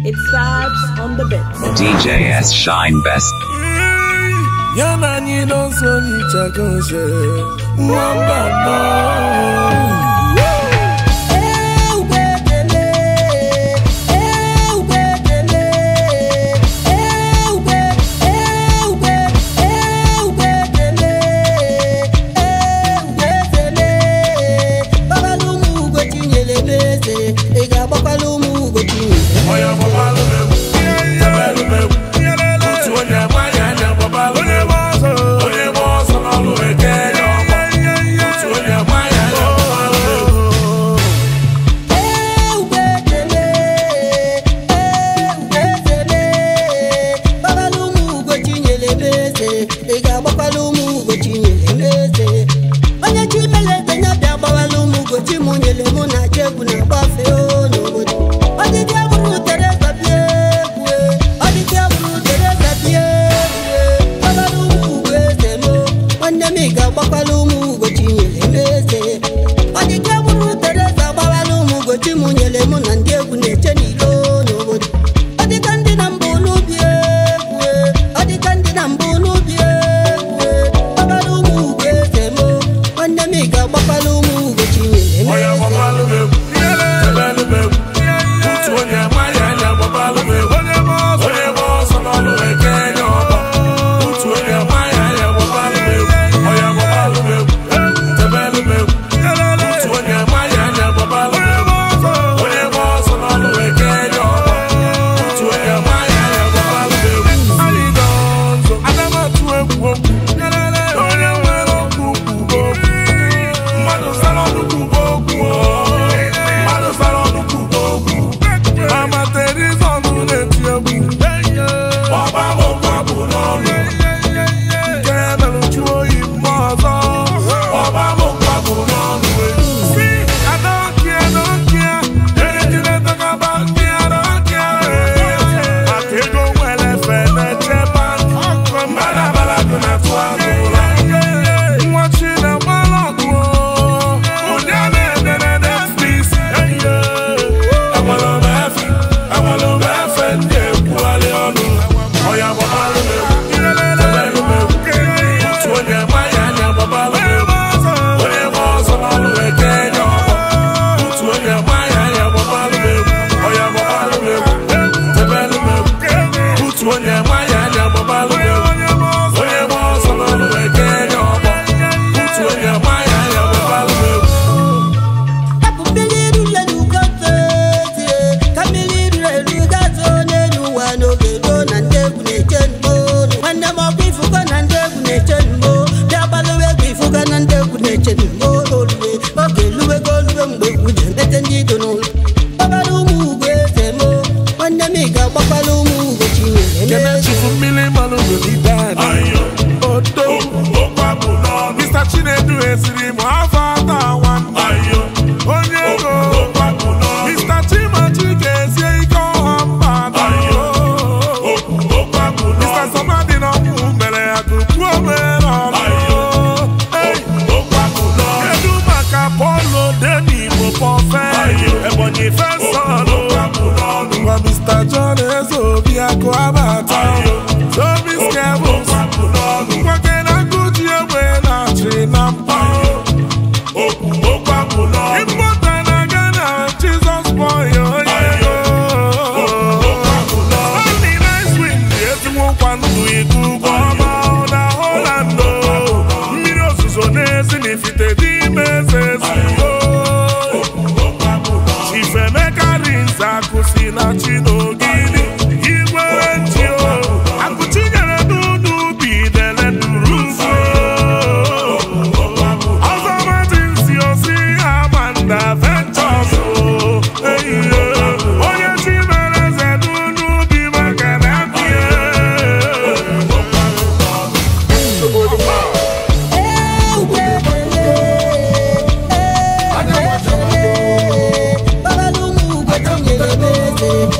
It's Vibes on the Beat. DJ S Shine Best.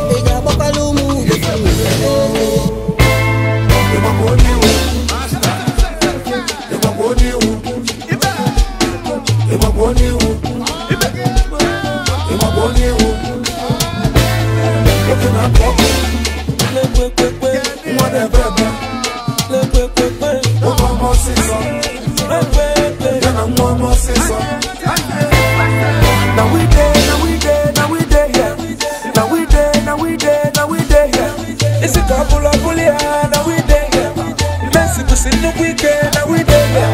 Hey, Isi ka ọbụla ọbụla ya na we dey here. Messi kwụsị nnukwu ike na we dey here.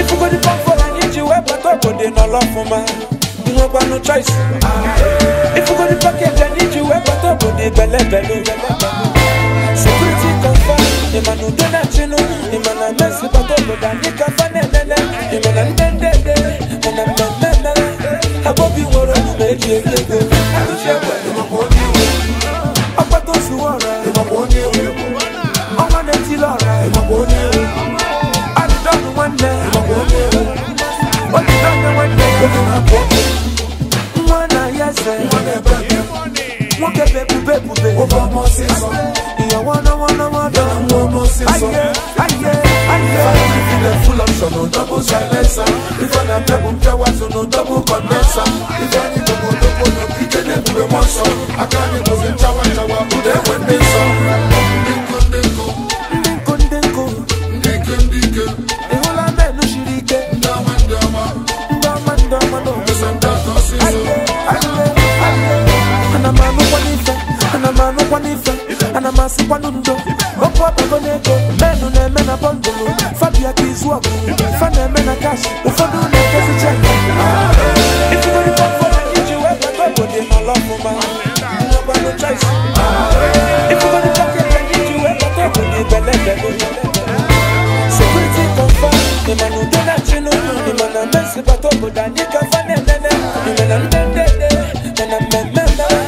Ifugodi pọfọl anyị ji wee bata obodo n'ọlọ ọfụma. Nwekwanụ choice. Ifugodi package anyị ji wee bata obodo belebelu. Security confirm, ịma na udo na-achịnụ, ịma na Messi bata obodo anyị ka fa na-enene, ịma na ndị ndede, mana mmemme mere, Abobi nwere omume eji eri ego. Ọkpata ozuwe ọra, ọnwa na-etili ọra, adịdọnụ nwanne, odidọnụ nwanne, nwa na ya eze, nwoke bụ ebube ebube. Full option, no double silencer. If I'm a no double condenser. If I need to go to the I can't go in Chawa Chawa, put them when they saw. Dinko, dinko, Ehola menu shirike, Ndama ndama, ndama no. Anamanu Okwu abago n'ego, menu na-eme na bọndụlụ, Fabia ka izu ọgụ, fa na-eme na kash, ụfọdụ na-ekezi cheki. Ifugodi pọfọl anyị ji wee bata obodo n'ọlọ ọfụma, nwekwanụ choice. Ifugodi pakeji anyị ji wee bata obodo belebelu. Security confirm, ịma na udo na-achịnụ, ịma na Messi bata obodo anyị ka fa na-enene, ịma na ndị ndede, mana mmemme mere,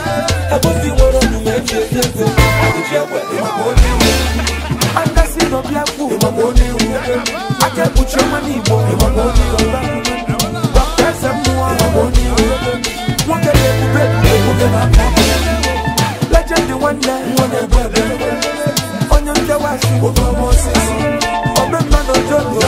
Abobi nwere omume eji eri ego. Aka ekpuchi ọnwa n'Igbo, Dr. Eze mmụọ, nwoke na-ebube ebube, legend nwanne, onye mpịawa omemma na ojodo,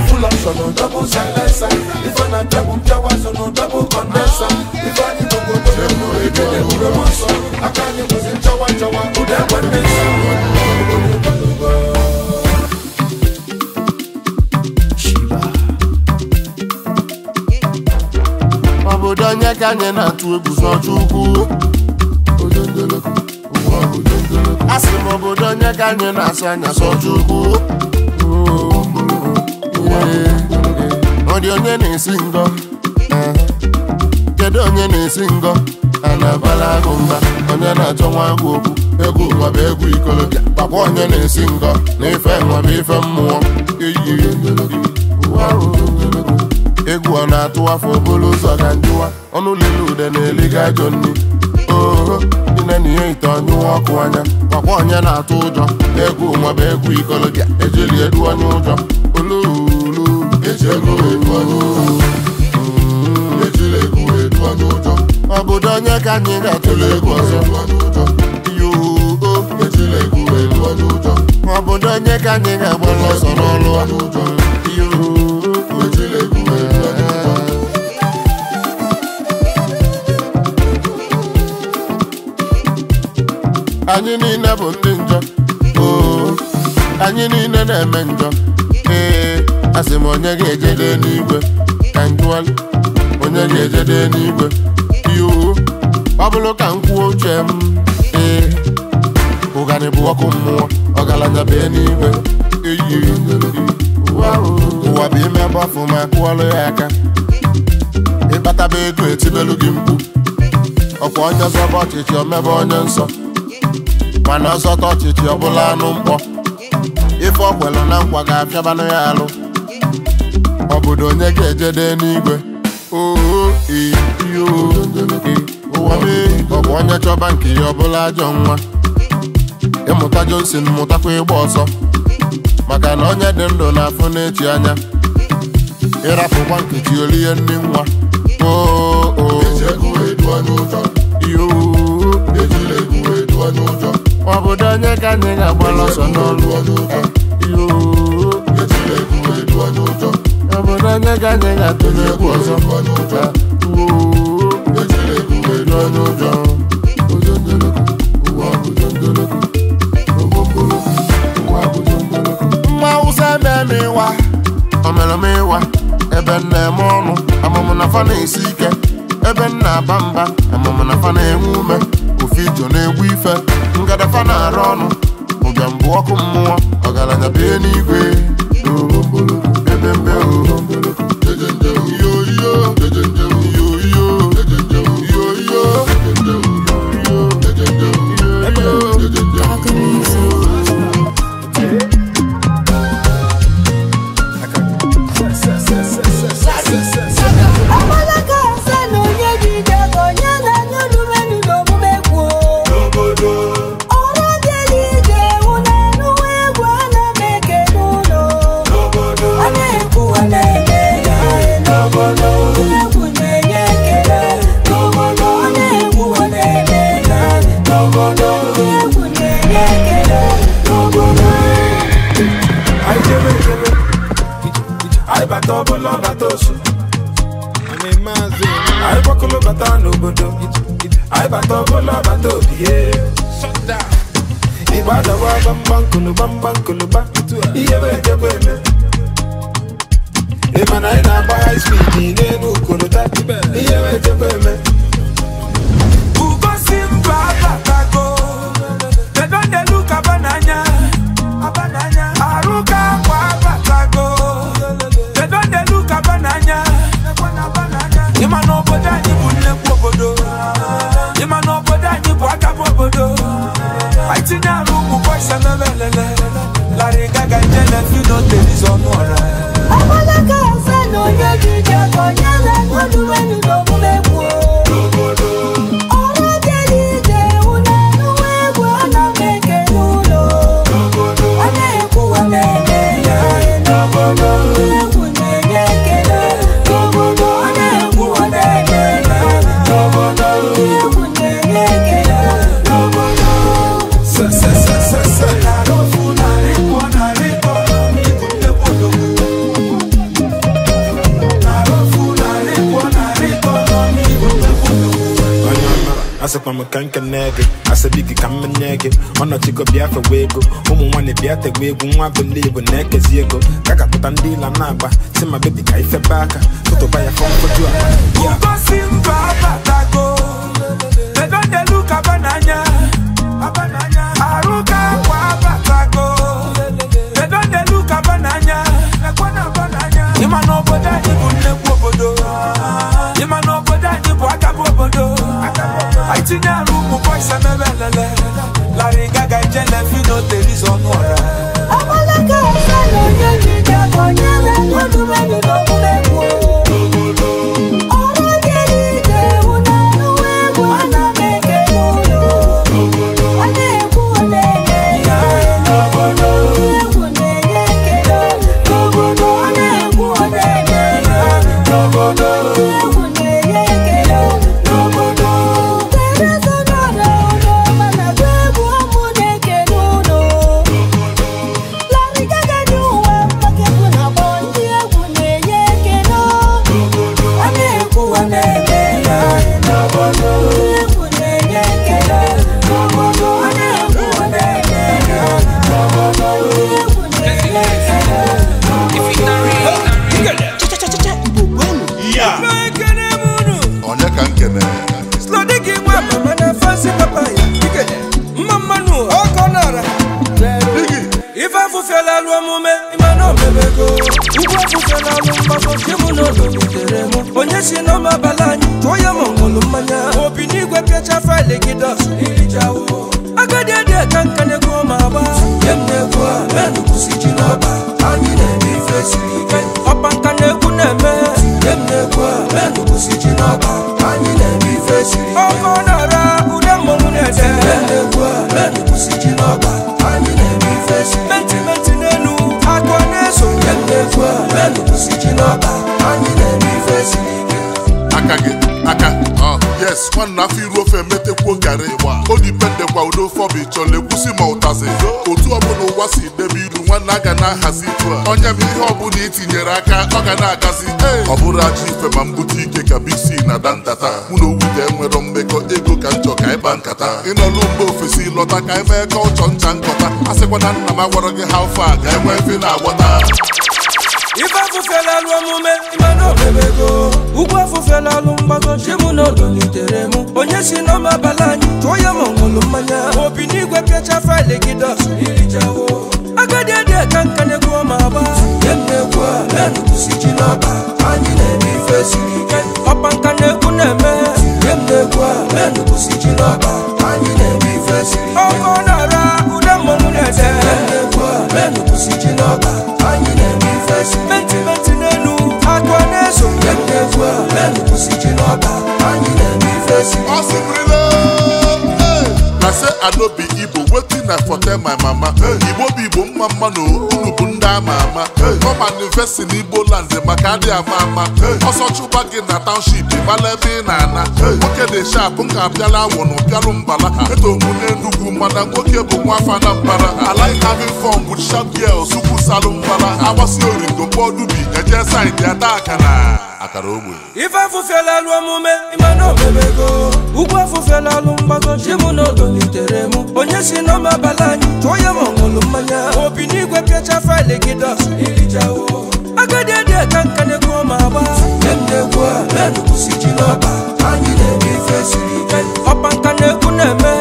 full option, no double silencer. If I'm a double mpịawa, no double condenser. If I need to go to the I can't use in Chawa Chawa, who they want me. Obodo onye ka anyị na-atụ egwu sọ Chukwu. Asị m obodo onye ka anyị na-asọ anya sọ Chukwu. Ọ dị onye na-esi ngọ, kedu onye na-esi ngọ? A na-abala agụ mba, onye na-achọ nwa agụ okwu. Egwu nwa bụ egwu ikolobịa, papa onye na-esi ngọ na ife nwa bụ ife mmụọ. Egwu ọ na-atụ afọ obolo ụzọ ka njụwa, ọnụ lele ude na-eliga ajọ nri. Oo, dị na ihe ite ọnyụwa ọkụ anya, gwakwa onye na-atụ ụjọ. Egwu nwa bụ egwu ikolobịa, ejeli edu onye ụjọ. Olulu, eji ego edu onye ụjọ. Ejila egwu edu onye ụjọ. Obodo onye ka anyị ga-atụle egwu ọzọ. Yoo, ejila egwu edu onye ụjọ. Obodo onye ka anyị ga-agbalụ ọsọ n'ọlụ. Yoo, ejila egwu edu onye ụjọ. Anyị niile bụ ndị njọ, oo, anyị niile na-eme njọ. Ee, asị m onye ga-ejede n'igwe, ka njụọlị, onye ga-ejede n'igwe. Yoo, ọ bụrụ ka m kwuo uche m, ee, ụganị bụ ọkụ mmụọ, ọgaranya bee n'igwe. Eyi, ụwa bụ ime gbafụ ma kụọlụ ya aka. Ịkpataba ego etibelu gị mkpu, ọkwa onye zọba ọchịchị omebe onye nsọ. Mana ọzọta ọchịchị ọbụla anụ mkpọ, ife ọkwelụ na nkwa ga-apịabanụ ya alụ. Obodo onye ga-ejede n'igwe. Oo, iyo, ụwa mee. Ọ bụ onye chọba nke ya ọbụla ajọ nwa. Ịmụta Johnson mụtakwa ịgba ọsọ, maka na onye dị ndụ na-afụ n'echi anya. Ịrapụkwa nkechi olie ndị nwa. Oo, iyo, obodo onye ka anyị ga-agbalụ ọsọ n'ọlụ. Iyo, obodo onye ka anyị ga-atụle egwu ọzọ. Edu onye ụjọ. Nwa Awụsa ememe ịwa, omelome ịwa, ebe nna eme ọnụ, amamụ na fa na-esi ike. Ebe m na-aba mba amụma na fa na-enwe ume ofe ijo na-egbu ife ngada fa na-arụ ọnụ ụbịam bụ ọkụ mmụọ ọgaranya bie n'igwe ebe mbe Nwa believe na-ekezi ego ka ga-apụta ndị ila na-agba si ma bebi ka ifebe aka tụtụba ya fọmfoju akpa. Ugosi mba abatago, they don dey look abananya, aruka akwa abatago, they don dey look abananya, ịma na obodo anyị bụ nnekwu obodo, ịma na obodo anyị bụ akabụ obodo, anyị tinye arụ ụmụ boys emebe elele, Larry Gaga ijele fino terizo ọnụ ọra. Yes, nwanna afọ iru ofe emetekwuo garị o dipendekwa udo fọbụ ịchọla ekwusi ma ụtazị otu ọbụla ụwa si debe iru nwanne a ga na-ahazi onye bụ ihe ọbụla itinyere aka ọ ga na-agazi ọ bụrụ ajọ ife ma mbute ike ka Big C na dantata mụ na owute enwero mmekọ ego ka njọ ka ịkpa nkata ịnọlụ mba ofesi lọta ka emee ka ọchọ ncha nkọta a sịkwa na nna m agwara gị how far ga enwe efe na-agbọta. Ife afụfela alụ omume ịmana omebego ugwu afụfela alụ mgbago chi mụ na odolitere mụ onye si n'ọma abalị anyị tụọ ya ma ọṅụlụ mmanya obi n'igwe pịacha faịlụ gị dọsụ irichawo agadi adị aka nka na-egwu ọma agba nye m na-egwu a menụ kwụsị ji n'ọba anyị na-eme ife siri ike ọkpa nka na-egwu na-eme nye m na-egwu a menụ kwụsị ji n'ọba anyị na-eme ife siri ike ọkụ na-ara ude mmọnwụ na-ede nye m na-egwu a menụ kwụsị ji n'ọba anyị na-eme ife siri ike menti menti n'elu akụ na-eso nye m na-egwu a menụ kwụsị ji n'ọba anyị na-eme ife siri ike. Na say I no be Igbo, wetin I for tell my mama. Igbo be Igbo mma mma no, unu bụ ndị ama ama. Come and invest in Igbo land maka adị ama ama. Ọsọ chụba gị na township, ịmala ebe ị na-ana. Nwoke dị sharp, nka apịala awọ na ụpịalụ mbala. Eto mụ n'Enugwu mana nwoke bụ nwa afa na mbara. I like having fun with sharp girls, ukwu salụ mbala. Agbasi origo mkpọdubi, eje saịdị ata akara. Akara ogbe. Ife afụfela alụ omume ịmana omebego ugwu afụfela alụ mgbago chi mụ na odolitere mụ onye si n'ọma abalị anyị tụọ ya ma ọṅụlụ mmanya obi n'igwe pịacha faịlụ gị dọsụ irichawo agadi adị aka nka na-egwu ọma agba nye m na-egwu a menụ kwụsị ji n'ọba anyị na-eme ife siri ike ọkpa nka na-egwu na-eme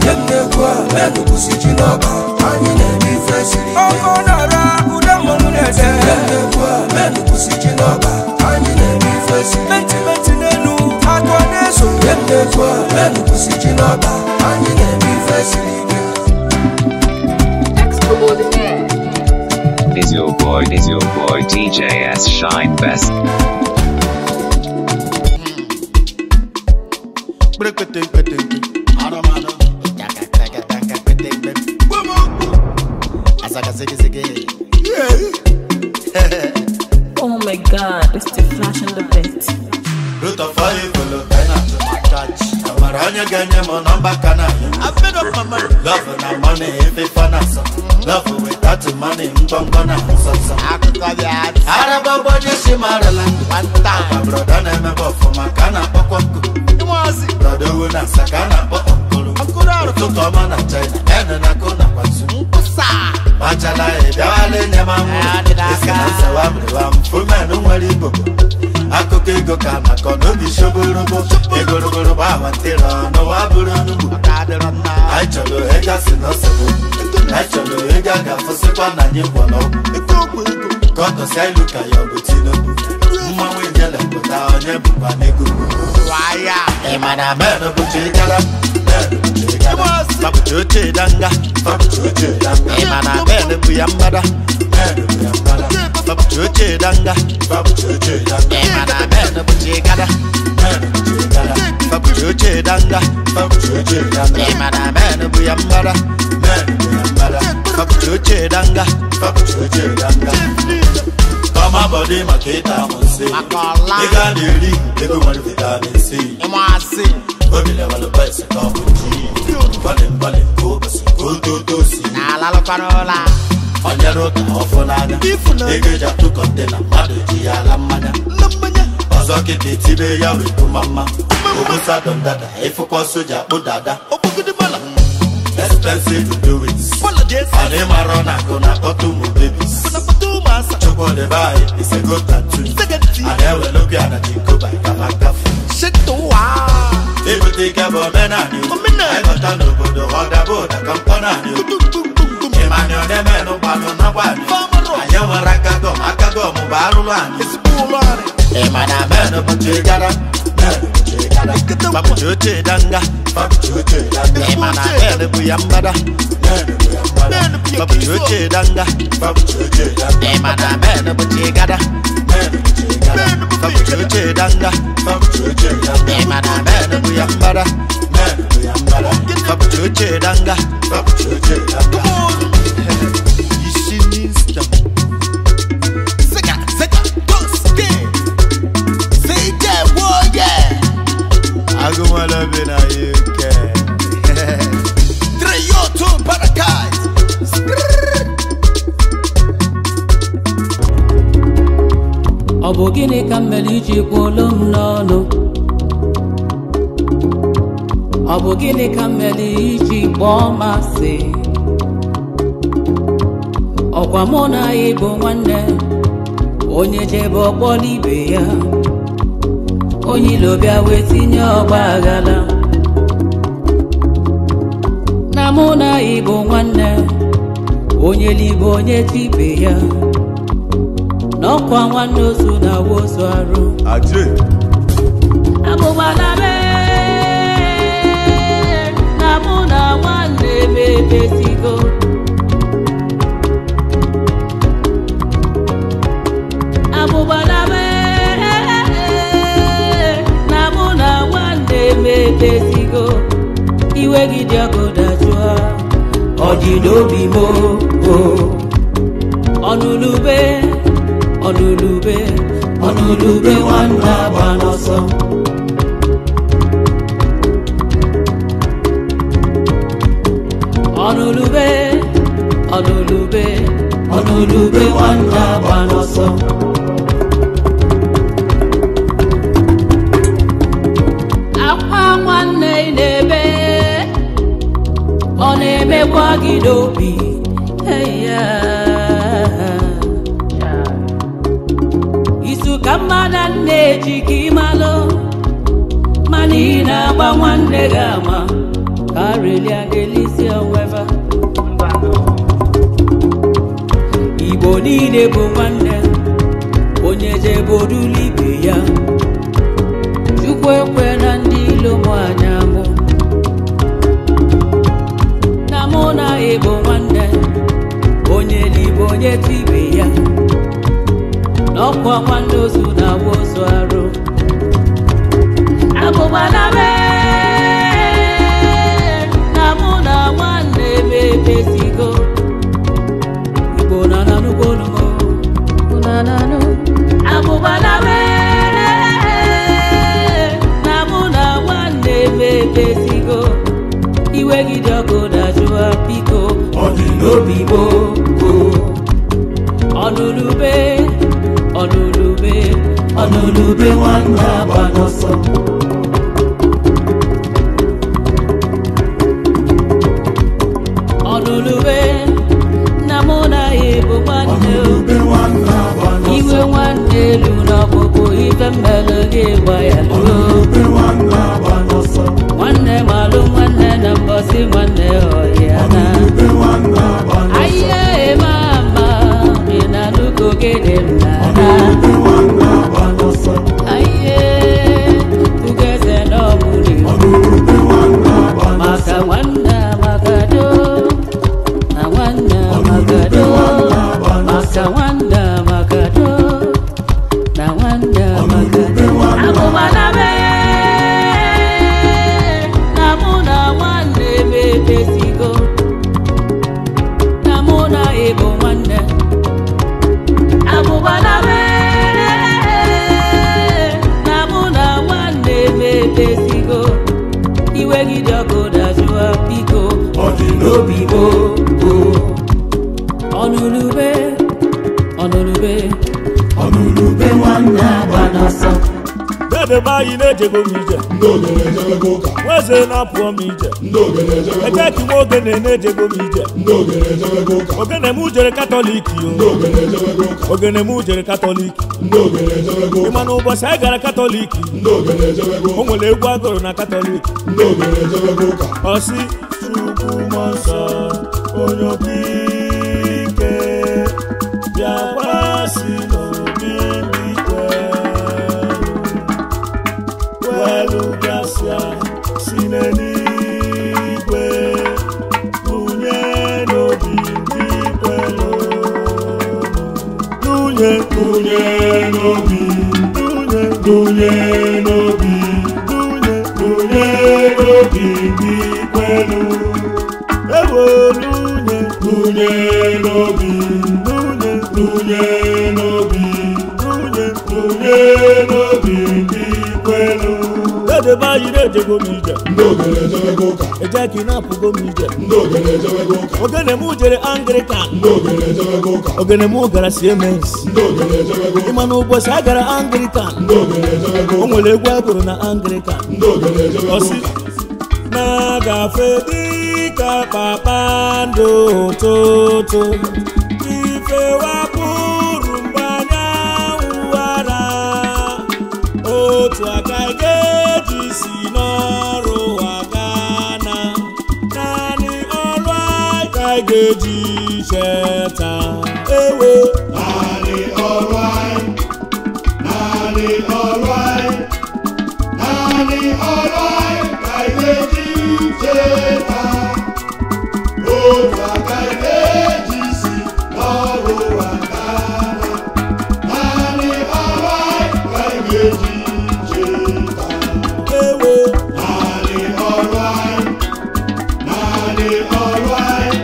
nye m na-egwu a menụ kwụsị ji n'ọba anyị na-eme ife siri ike ọkụ na-ara ude mmọnwụ na-ede nye m na-egwu a menụ kwụsị ji n'ọba anyị na-eme ife siri ike menti menti n'elu akụ na-eso nye m na-egwu a menụ kwụsị ji n'ọba anyị na-eme ife siri ike. Is your boy DJ S Shine Best. Oh my god, it's the flash on the beat. I've made up my mind. Love and money if it finance. Love without the money, I'm gonna akụkọ ego ka maka n'obi shoborobo egorogoro gbawantịrọ n'ụwa bụrụ nnukwu anyị chọrọ ego si n'ọsọgbu anyị chọrọ ego a ga-afụsịkwa na anyị kwọ n'ọgwụ ka ọ tọsịa ilu ka ya ọ bụ Tinubu mmanwụ ijele pụta onye bụkwa n'ego ị ma na menụ bụcha ịgara fapụcha oche danga ị ma na menụ bụ ya mgbada fapụcha oche danga ị ma na menụ bụcha ịgara fapụcha oche danga ị ma na menụ bụ ya mgbada fapụcha oche danga kọma bọdị maka ịta amụsị ị ga na-eri ego nwere vitamin C obi lewalụ bọịsị ka ọ bụ ji bọlị bọlị ka ụbọchị ka o totosi onyere ụka ọfụ n'anya ego eji atụ kọntena mmadụ ji ya ala mmanya ọzọ kịta etibe ya wepụ mama obosa dọndada ịfụkwa soja kpụ dada expensive to do it ana ịmara na akụ na akpọta ụmụ babies chukwudebe anyị isego tatu ana ewelokwu na jikoba kamakafu ibute ike bụ omenanị anyị bata n'obodo ọ daba ụda ka mkpọ naanị ịmanya onemenụ gbanụ na gbanị anyị nwere aka gọm aka gọm bụ arụrụ anyị ịmana menụ bụcha ịgara fapụcha oche danga ịmana menụ bụ ya mgbada fapụcha oche danga ịmana menụ bụcha ịgara fapụcha oche danga ịmana menụ bụ ya mgbada fapụcha oche danga. Agumala been a UK. 3 2 Parakai. Ọ bụ gịnị ka m mere iji kwuolu m n'ọnụ? Ọ bụ gịnị ka m mere iji kpọọ m asị? Ọkwa mụ na ị bụ nwanne, Onye jebe ọkpọrọ ibe ya, onye ilo bịa wee tinye ọgba aghara. Na mụ na ịbụ nwanne, onye libe onye tibe ya, n'ọkwa nwanne ozu na wozu arụ. Abụgbala mee na mụ na nwanne m emesigo. Abụgbala mee na mụ na nwanne m emesigo. Iwe gị dị ọkụ dajụọ, ọ dị n'obi m o. Ọnụlube, ọnụlube, ọnụlube nwanne agba n'ọsọ. Ọnụlube, ọnụlube, ọnụlube nwanne agba n'ọsọ. Akwa nwanne ị na-ebe, ọ na-emekwa gị n'obi. Eya, izu ka mmadụ na-eji ka ịmalụ, mana ị na-agba nwanne gị ama ka arelia ga-elisi onweva. Igbo niile bụ nwanne, onye jebodulu ibe ya. Chukwu ekwe na ndị ilo mụ anya mụ, na mụ na ịbụ nwanne, onye libe onye tibe ya, n'ọkwa nwanne ozu na awa ozu arụ. Abụgbala mee na mụ na nwanne m emesigo. Igbo na nanụgbo numo, na nanụ. Abụgbala mee na mụ na nwanne m emesigo. Iwe gị dị ọkụ dajụa biko, ọ dị n'obi m o. Ọnụlube, ọnụlube, ọnụlube nwanne agba n'ọsọ. Ọnụlube na mụ na ịbụ nwanne o. Iwe nwanne elu n'ọkpụkpụ ife mmelụ gị gba ya luo. Nwanne malụ nwanne na mbọsị nwanne ọhịa na. Ahịa eme ama ị na-anụgo gịnị m na-ana. Ahịa ugeze n'ọbụla maka nwanne amagado, na nwanne amagado, maka nwanne amagado, na nwanne amagado. Abụgbala mee na mụ na nwanne m emesigo, na mụ na ịbụ nwanne. Abụgbala mee na mụ na nwanne m emesigo. Iwe gị dị ọkụ dajụa biko, ọ dị n'obi m o. Ọnụlube, ọnụlube, ọnụlube nwanne agba n'ọsọ. Dede be anyị na-ejego m ije, nweze na-apụọ m ije, echeki nwa ogene na-ejego m ije. Ogene m jere Katọlik o, ogene m jere Katọlik. Ị ma na ụbọchị anyị gara Katọlik, o nwere egwu agụrụ na Katọlik. Ọ sị Chukwu mmụọ nsọ, onye okike, bịakwa si n'obi ndị kwelu bịasịa si n'eluigwe, lunye n'obi ndị kwelu, lunye, lunye n'obi, lunye, lunye n'obi, lunye, lunye n'obi ndị kwelu. Ewo lunye, lunye n'obi, lunye, lunye n'obi, lunye, lunye n'obi ndị kwelu. Dede be anyị na-ejego m ije, ejeki na-apụgo m ije. Ogene m jere Anglican, ogene m gara Siemens. Ị ma na ụbọchị a gara Anglican, o nwere egwu agụrụ na Anglican. Ọ sị na-agafe dịka kpakpando ụtụtụ, ife wapụrụ mgbe anyanwụ ga-eji cheta. Ewo. Naanị ọrụ anyị, naanị ọrụ anyị, naanị ọrụ anyị ka anyị ga-eji cheta. Otu aka anyị ga-eji si n'ọrụ aka na. Naanị ọrụ anyị ka anyị ga-eji cheta. Ewo. Naanị ọrụ anyị, naanị ọrụ anyị,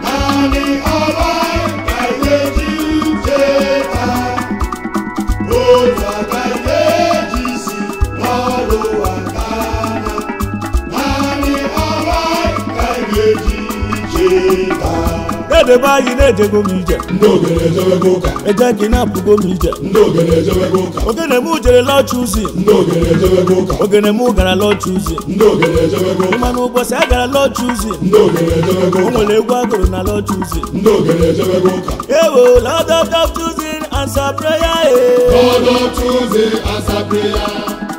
naanị ọrụ anyị ka anyị ga-eji cheta. Otu aka anyị ga-eji si n'ọrụ aka na. Naanị ọrụ anyị ka anyị ga-eji cheta. Edebe anyị na-ejego m ije. Ndị ogene ejewego ụka. Eje gị na-apụgo m ije. Ndị ogene ejewego ụka. Ogene m jere Lord Choosing. Ndị ogene ejewego ụka. Ogene m gara Lord Choosing. Ndị ogene ejewego ụka. Ịma na ụbọchị a gara Lord Choosing. Ndị ogene ejewego O ụka. nwere egwu agụrụ na Lord Choosing. Ndị ogene ejewego ụka. Ewo, Lord of Choosing, answer prayer. Eh. God of choosing answer prayer.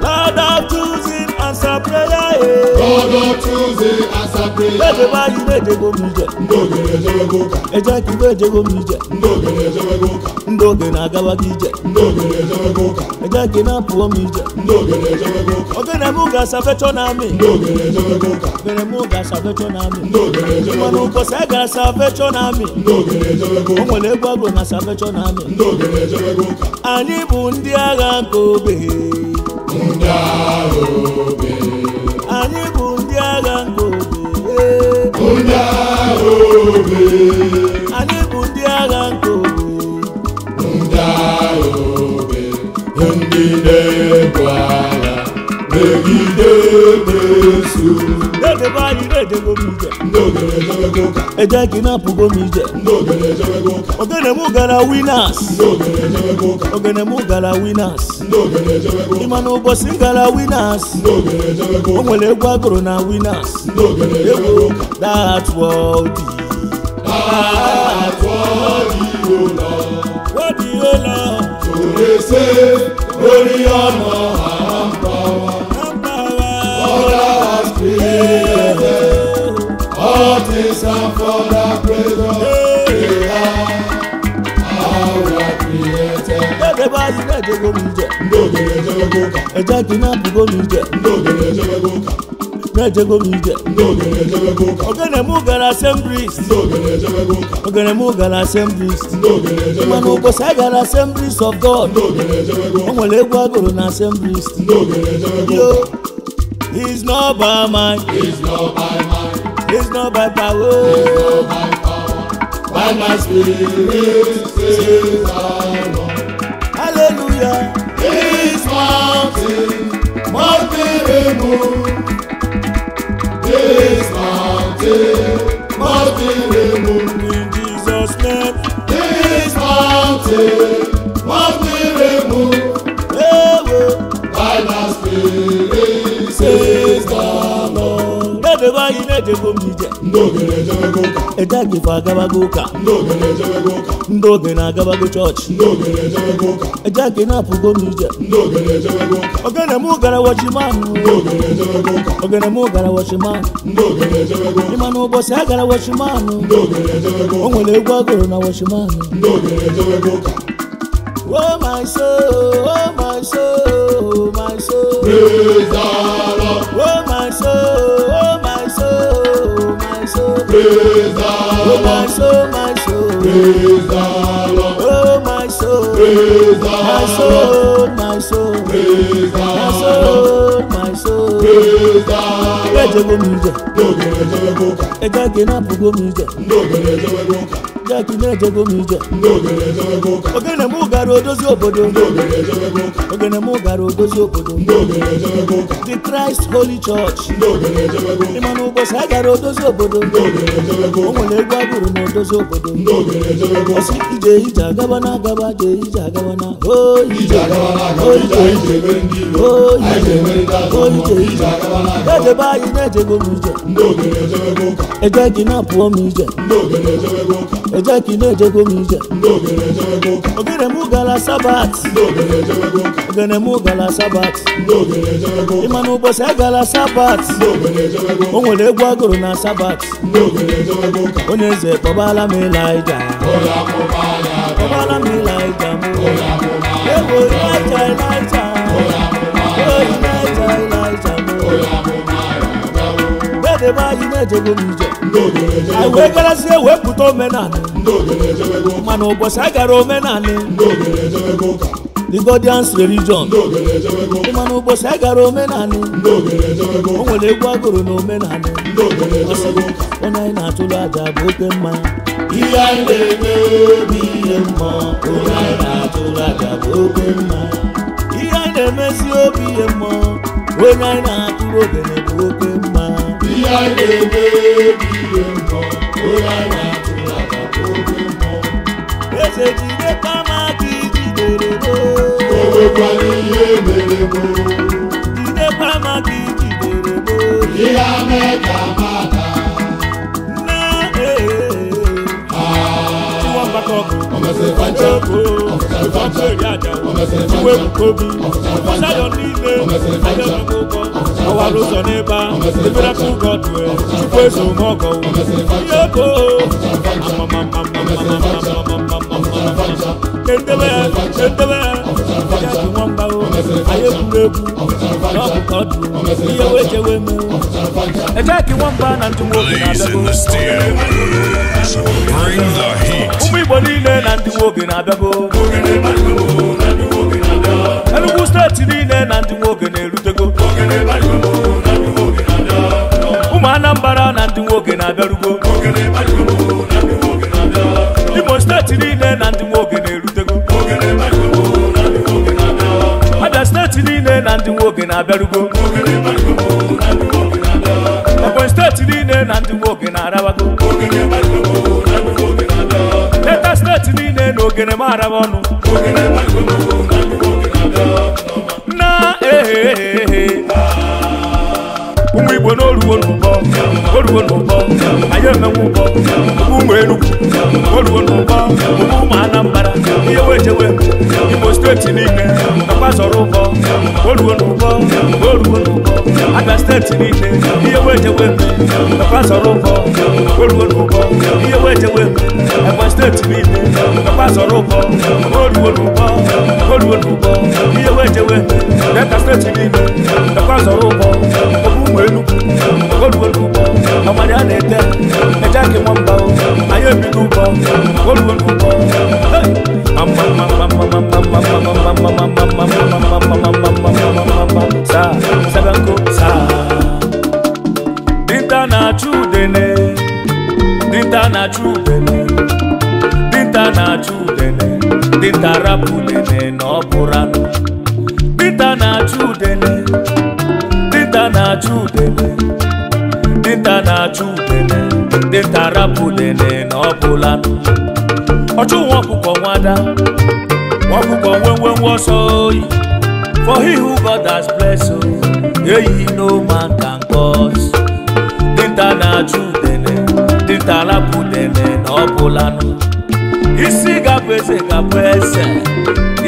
Lord of Choosing, answer prayer. Eh. God of choosing answer prayer. Edebe anyị na-ejego m ije. Ndị ogene ejewego ụka. Eje ka ibe ejego m ije. Ndị ogene ejewego ụka. Ndị ogene agawago ije. Ndị ogene ejewego ụka. Eje ka ị na-apụọ m ije. Ndị ogene ejewego ụka. Ogene m ga Salvation Army. Ndị ogene ejewego ụka. Ogene m ga Salvation Army. Ndị ogene ejewego Mana ụka. ụbọchị a gara Salvation Army. Ndị ogene ejewego O ụka. nwere egwu agụrụ na Salvation Army. Ndị ogene ejewego ụka. Anyị bụ ndị agha nke obe. Ndị agha obe. Anyị bụ ndị agha nke obe. Ndị agha obe. Anyị bụ ndị agha nke obe. Ndị agha obe. Ndị na-ebu agha megide Ekwensu. Edebe anyị na-ejego m ije. Ndị ogene ejewego ụka. Eje ka ị na-apụgo m ije. Ndị ogene ejewego ụka. Ogene m gara Winners. Ndị ogene ejewego ụka. Ogene m gara Winners. Ndị ogene ejewego ụka. Ịma na ụbọchị m gara Winners. Ndị ogene ejewego O ụka. nwere egwu agụrụ na Winners. Ndị ogene ejewego ụka. That world. That world you love. What do you love? To receive glory, honor, and power. All that has created, all things are for the praise of the our created. Edebe anyị na-ejego m ije. Ndị ogene ejewego ụka. Eje ka ị na-apụgo m ije. Ndị ogene ejewego ụka. Na-ejego m ije. Ndị ogene ejewego ụka. Ogene m gara Assemblies. Ndị ogene ejewego ụka. Ogene m gara Assemblies. Ndị ogene ejewego Mana ụka. ụbọchị a gara Assemblies of God. Ndị ogene ejewego O ụka. nwere egwu agụrụ na Assemblies. Ndị ogene ejewego Yo, ụka. it's not by might, It's not by might, it's not by power. it's not by power, by my spirit, says the Lord. Hallelujah. This mountain must be removed. This mountain must be removed. In Jesus' name. This mountain must be removed. Ewo. By my spirit, says the Lord. Edebe anyị na-ejego m ije. Ndị ogene ejewego ụka. Eje ka ife agabago ụka. Ndị ogene ejewego ụka. Ndị ogene agabago chọọchị. Ndị ogene ejewego ụka. Eje ka ị na-apụgo m ije. Ndị ogene ejewego ụka. Ogene m gara Watchman. Ndị ogene ejewego ụka. Ogene m gara Watchman. Ndị ogene ejewego ụka. Ịma na ụbọchị a gara Watchman. Ndị ogene ejewego O ụka. nwere egwu agụrụ na Watchman. Ndị ogene ejewego ụka. Oh my soul, oh my soul, oh my soul. Praise the Lord. Oh my soul, oh my soul, oh my soul. Praise the Oh my Lord. soul, my soul. Praise the Lord. Oh my soul, Praise the my Lord. soul, my soul. Praise the My Lord. soul, my soul. Praise the Lord. Ejego m ije, Ndị ogene ejewego ụka. eje ka ị na-apụgo m ije. Ndị ogene ejewego ụka. Eje ka ị na-ejego m ije. Ndị ogene ejewego ụka. Ogene m gara odozi obodo. Ndị ogene ejewego ụka. Ogene m gara odozi obodo. Ndị ogene ejewego ụka. The Christ Holy Church. Ndị ogene ejewego ụka. Ịma na ụbọchị a gara odozi obodo. Ndị ogene ejewego O ụka. nwere egwu agụrụ na odozi obodo. Ndị ogene ejewego ụka. Ọsị ije ije agaba na agaba jee ije agaba na o Ije ije agaba na-agaba, o ije ije anyị ji emeri ndị iro. o Anyị ji ije emeri ndị ajọ o mmụọ. ije Ije agaba na-agaba. Ejebe anyị na-ejego m ije. Ndị ogene ejewego ụka. Ejeki na-apụọ m ije. Ejeki na-ejego m ije. Ogene mụ gara Sabat. Ogene mụ gara Sabat. Ịma na ụbọchị a gara Sabat, o nwere egwu agụrụ na Sabat. Onye eze kpọbala m Elaịja. Kpọbala m Elaịja mụ. Ewo Elaịja Elaịja. Elaịja Elaịja mụ. Ebe anyị na-ejego m ije. Anyị wee garazie wee pụta omenanị. Mana ụbọchị a gara omenanị, The Godians religion. Mana ụbọchị a gara omenanị, o nwere egwu agụrụ na omenanị. Onye anyị na-atụrụ aja bụ oke mma. Ihe anyị na-eme bụ ihe mmụọ. Onye anyị na-atụrụ aja bụ oke mma. Ihe anyị na-emezi obi ihe mmụọ. Onye anyị na-atụrụ ogene bụ oke mma. Ihe anyị na-eme bụ ihe mmụọ. Onye anyị na-atụrụ aja bụ oke mmụọ. Eze jidekwa m aka ijidere m. O nwekwara ihe mere m. Jidekwa m aka ijidere m. Ihe ame ka m ada. Nna ee. Blaze in the steel. Bring the heat. Ụmụ Igbo niile na ndị nwoke na-abịago. Enugu steeti niile na ndị nwoke na-erutego. Ụmụ Anambra na ndị nwoke na-abịarugo. Imo steeti niile na ndị nwoke na-erutego. Abia steeti niile na ndị nwoke na-abịarugo. Ebonyi steeti niile na ndị nwoke na-arabago. Delta steeti niile na ogene m araba ọnụ. Na ehehehe. Ụmụ Igbo n'oruo n'ụbọ, oruo n'ụbọ, anyị emenwe ụbọ. Ụmụ Enugu, oruo n'ụbọ, ụmụ Anambra, ihe wejewe. Imo steeti niile, nakwa zọrọ ụbọ, oruo n'ụbọ, oruo n'ụbọ. Abia steeti niile, ihe wejewe, nakwa zọrọ ụbọ, oruo n'ụbọ, ihe wejewe. Ebonyi steeti niile, nakwa zọrọ ụbọ, oruo n'ụbọ, oruo n'ụbọ, ihe wejewe. Delta steeti niile, nakwa zọrọ ụbọ, ụmụ Enugu, oruo n'ụbọ, ọmọdé a na-ete, eje aka nwamba o, anyị ebido ụbọ, oruo n'ụbọ. Dinta na-achụ udene, dinta na-achụ udene, dinta na-achụ udene, dinta rapụ udene na ọ bụrụ anụ. Dinta na-achụ udene, dinta na-achụ udene, dinta na-achụ udene, dinta rapụ udene na ọ bụrụ anụ. Ọchụ nwa ọkụkọ nwada, nwa ọkụkọ nwe nwe ọsọ oyi. For he who God has blessed, oh, no man can curse. Dinta na-achụ udene, dinta rapụ udene na ọ bụla anụ. Isi ga-abụ eze ga-abụ eze,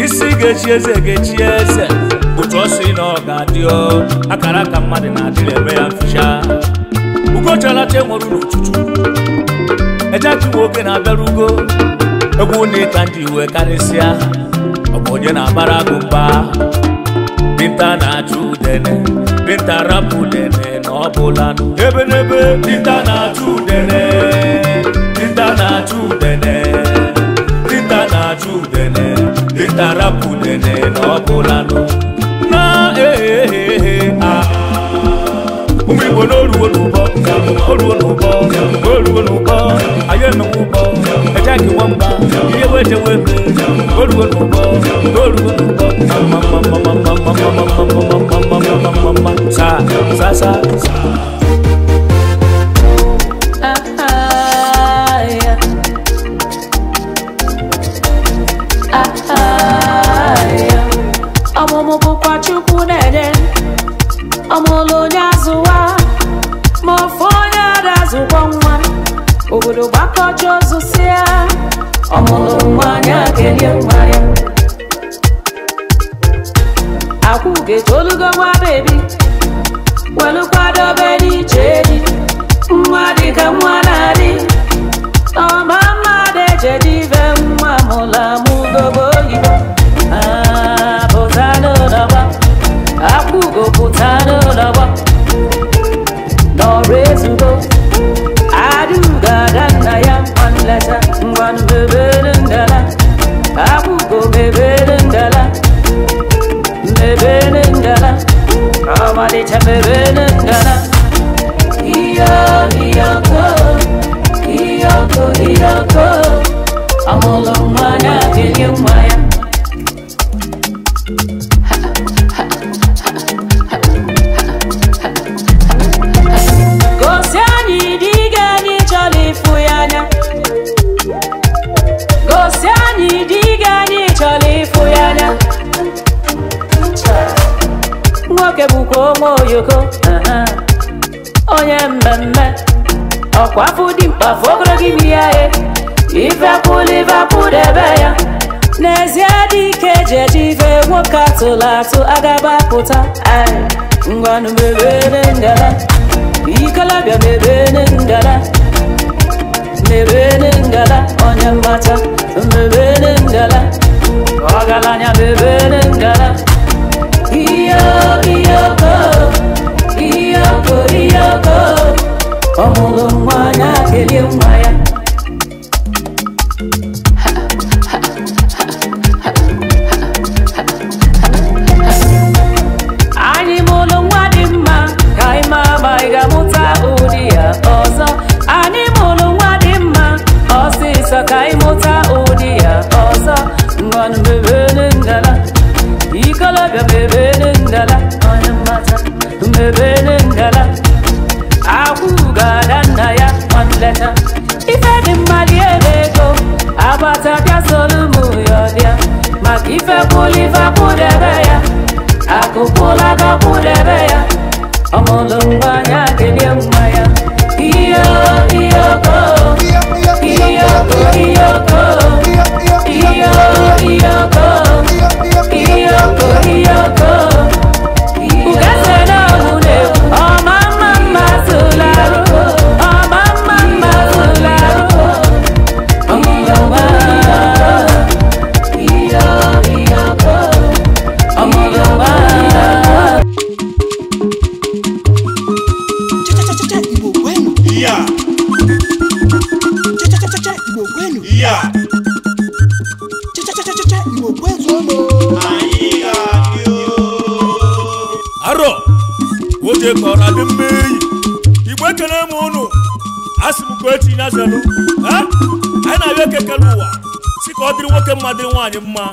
isi ga-echi eze ga-echi eze. Otu ọ sị na ọ ga-adị o, akara aka mmadụ na-adịrị eme ya mficha. Ugochalacha enwere n'uchuchu, ejeki nwoke na-abịarugo. Egwu na ịka ndị iwe karịsịa, ọ bụ onye na-abara agụ mba. Dinta na-achụ udene, dinta rapụ udene na ọ bụla anụ. Ebe n'ebe dinta na-achụ udene, dinta na-achụ udene, dinta na-achụ udene, dinta rapụ udene na ọ bụla anụ. Na ehehehe a. Ụmụ Igbo n'oruo n'ụbọ, oruo n'ụbọ, oruo n'ụbọ, anyị emenwe ụbọ, ejeki nwamba, ihe wejewe eme, oruo n'ụbọ, oruo n'ụbọ, sa sa sa sa. Ọmụmụ bụkwa Chukwu na-enye, ọmụlụ onye azụwa, ma ofu onye ada azụkwa nwa. Akọcha ozusia ọmụlụ nwanyị kelie nwa ya. Akwụgo etolugo nwa bebi, welu kwadobe n'iche di. Nwa dịka nwa na-adị, ọma mmadụ ejeje ibe nwa mụla mụgogo oyibo. Pụta n'ụlọgba, akwụgo pụta n'ụlọgba, n'ọrụ ezugo. Aduga ada nna ya nwa nleta, ngwanụ mebere ngala. Akwụgo mebere ngala, mebere ngala, ọmalịcha mebere ngala. Iyo iyoko, iyoko iyoko, amụlụ nwa ya kelie nwa ya. Gosi anyị dị gị, anyị chọrọ ịfụ ya anya. Gosi anyị dị gị, anyị chọrọ ịfụ ya anya. Nwoke bụkwa onwe oyoko, onye mmemme. Ọkwa afọ dị mkpa ogologo imi ya e. Ifekwula ifekwudebe ya. N'ezie dị ike eji eje ife, nwoke atụrụ atụ agaba pụta. Ngwanụ mebere ngala, ikolobịa mebere ngala, mebere ngala, onye mmata mebere ngala, ọgaranya mebere ngala. Iyo iyoko, iyoko iyoko, ọmụlụ nwa ya kelie nwa ya. Anyị mụlụ nwa dị mma, ka anyị ma ma ị ga-amụta ụdị ya ọzọ. Anyị mụlụ nwa dị mma, ọsịsọ ka anyị mụta ụdị ya ọzọ. Ngwanụ mebere ngala, ikolobịa mebere ngala, onye mmata mebere ngala. Akwụgo ada nna ya nwa nleta. Ife dị mma dị ebe ego, agbata bịa solu mụ ya ọbịa. Maka ife kwụlụ ife kwụdebe ya, akụkwụla gakwụdebe ya. Ọmụlụ nwa ya kelie nwa ya. Iyo iyoko, iyoko iyoko, iyo iyoko, iyoko iyoko. Ugeze na ọmụ na-ekwu, ọma mma mma tụlarụ, ọma mma mma tụlarụ. Ọmụlụ nwa, iyo iyoko, ọmụlụ nwa. Cha-cha-cha-cha Igbo kwenu. Iya. Cha-cha-cha-cha Igbo kwenu. Iya. Cha-cha-cha-cha Igbo kwenu. Anyị ga-adị o. Arọ, oje kọrọ adị mmeyi. Igbo ekele m ụnụ. Asị m ka echi nyazelu. Anyị na-abịa ekekele ụwa. Si ka ọ dịrị nwoke mma dịrị nwaanyị mma.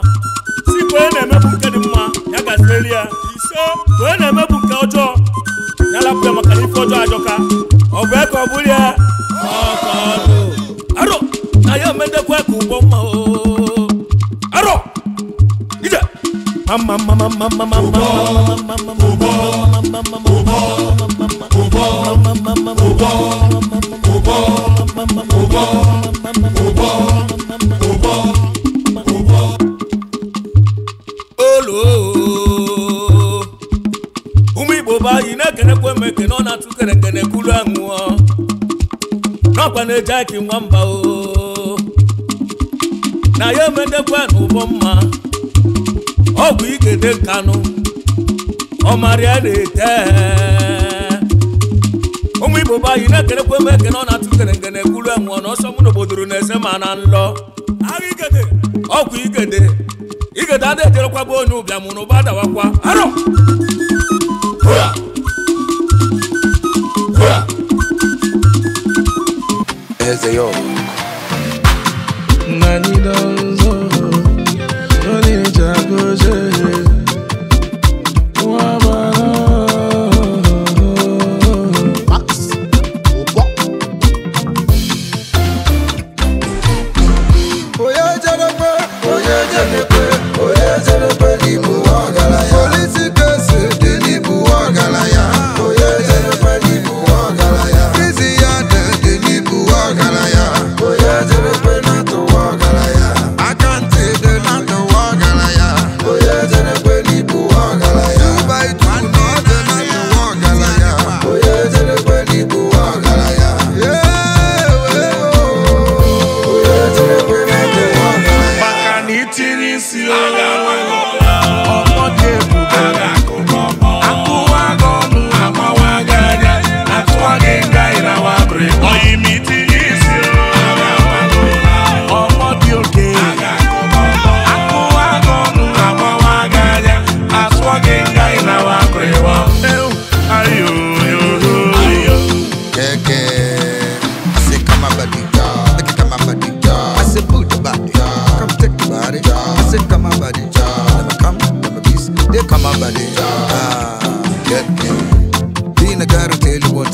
Si ka onye na-emepụ nke dị mma, ya gazieli ya. Ise, ka onye na-emepụ nke ọjọọ, ya lapụ ya maka na ife ọjọọ ajọka. Ọ bụ ya ka ọ bụrụ ya. Ọkọọdụ. Arọ, na ya emedekwa ka ụgbọ mma o. Arọ, ije. Mama mama mama mama mama mama Olo. Ụmụ Igbo bụ anyị na-ekenekwa m ekene, ọ na-atụ kerekene kwulu anwụọ. N'ọkwa na-eji akị nwamba o. Na ya emedekwa n'ụbọ mma. Ọgwụ igede nkanụ, ọmarịa na-ete. Ụmụ Igbo bụ anyị na-ekenekwa m ekene, ọ na-atụ kerekene kwulu anwụọ. Na ọsọ mụ n'obodoro na-ese ma na nlọ. Agha igede, ọgwụ igede. Igede adịghị ejerekwa bụ onye ụbịam na ụba adawakwa. Arọ! Eze yo. Nani donzo, onye jagoje. Max, Obo. Oye jerekwe, oye jerekwe, oye jerekwe n'ibu ọgaranya. Polisi kesi dị n'ibu ọgaranya. Oye jerekwe n'ibu ọgaranya. Isi ya dị n'ibu ọgaranya.